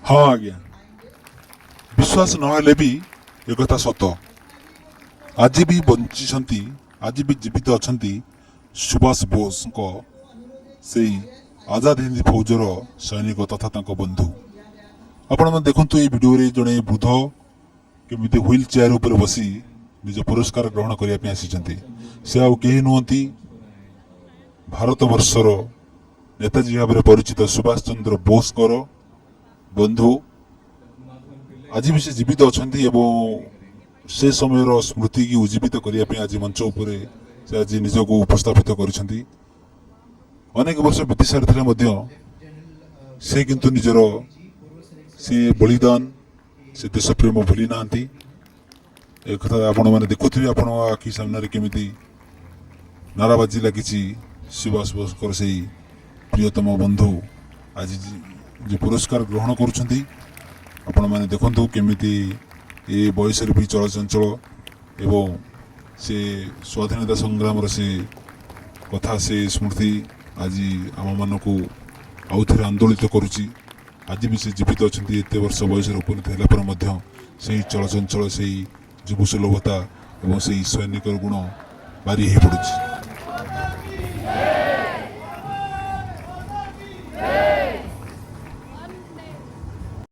ହଁ ଆଜ୍ଞା, ବିଶ୍ୱାସ ନହେଲେ ବି ଏକଥା ସତ। ଆଜି ବି ବଞ୍ଚିଛନ୍ତି, ଆଜି ବି ଜୀବିତ ଅଛନ୍ତି ସୁଭାଷ ବୋଷଙ୍କ ସେଇ ଆଜାଦ ହିନ୍ଦ ଫୌଜର ସୈନିକ ତଥା ତାଙ୍କ ବନ୍ଧୁ। ଆପଣମାନେ ଦେଖନ୍ତୁ, ଏଇ ଭିଡ଼ିଓରେ ଜଣେ ବୃଦ୍ଧ କେମିତି ହ୍ୱିଲ୍ ଚେୟାର ଉପରେ ବସି ନିଜ ପୁରସ୍କାର ଗ୍ରହଣ କରିବା ପାଇଁ ଆସିଛନ୍ତି। ସେ ଆଉ କେହି ନୁହନ୍ତି, ଭାରତ ବର୍ଷର ନେତାଜୀ ଭାବରେ ପରିଚିତ ସୁଭାଷ ଚନ୍ଦ୍ର ବୋଷଙ୍କର ବନ୍ଧୁ। ଆଜି ବି ସେ ଜୀବିତ ଅଛନ୍ତି ଏବଂ ସେ ସମୟର ସ୍ମୃତିକି ଉଜ୍ଜୀବିତ କରିବା ପାଇଁ ଆଜି ମଞ୍ଚ ଉପରେ ସେ ଆଜି ନିଜକୁ ଉପସ୍ଥାପିତ କରିଛନ୍ତି। ଅନେକ ବର୍ଷ ବିତି ସାରିଥିଲେ ମଧ୍ୟ ସେ କିନ୍ତୁ ନିଜର ସେ ବଳିଦାନ, ସେ ଦେଶପ୍ରେମ ଭୁଲି ନାହାନ୍ତି। ଏକଥା ଆପଣମାନେ ଦେଖୁଥିବେ ଆପଣଙ୍କ ଆଖି ସାମ୍ନାରେ, କେମିତି ନାରାବାଜି ଲାଗିଛି। ସୁଭାଷ ବୋଷଙ୍କର ସେଇ ପ୍ରିୟତମ ବନ୍ଧୁ ଆଜି ଯେ ପୁରସ୍କାର ଗ୍ରହଣ କରୁଛନ୍ତି, ଆପଣମାନେ ଦେଖନ୍ତୁ କେମିତି ଏ ବୟସରେ ବି ଚଳଚଞ୍ଚଳ ଏବଂ ସେ ସ୍ୱାଧୀନତା ସଂଗ୍ରାମର ସେ କଥା, ସେ ସ୍ମୃତି ଆଜି ଆମମାନଙ୍କୁ ଆଉଥରେ ଆନ୍ଦୋଳିତ କରୁଛି। ଆଜି ବି ସେ ଜୀବିତ ଅଛନ୍ତି। ଏତେ ବର୍ଷ ବୟସରେ ଉପନୀତ ହେଲା ପରେ ମଧ୍ୟ ସେଇ ଚଳଚଞ୍ଚଳ, ସେଇ ଯୁବ ସୁଲଭତା ଏବଂ ସେଇ ସୈନିକର ଗୁଣ ବାରି ହେଇ ପଡ଼ୁଛି।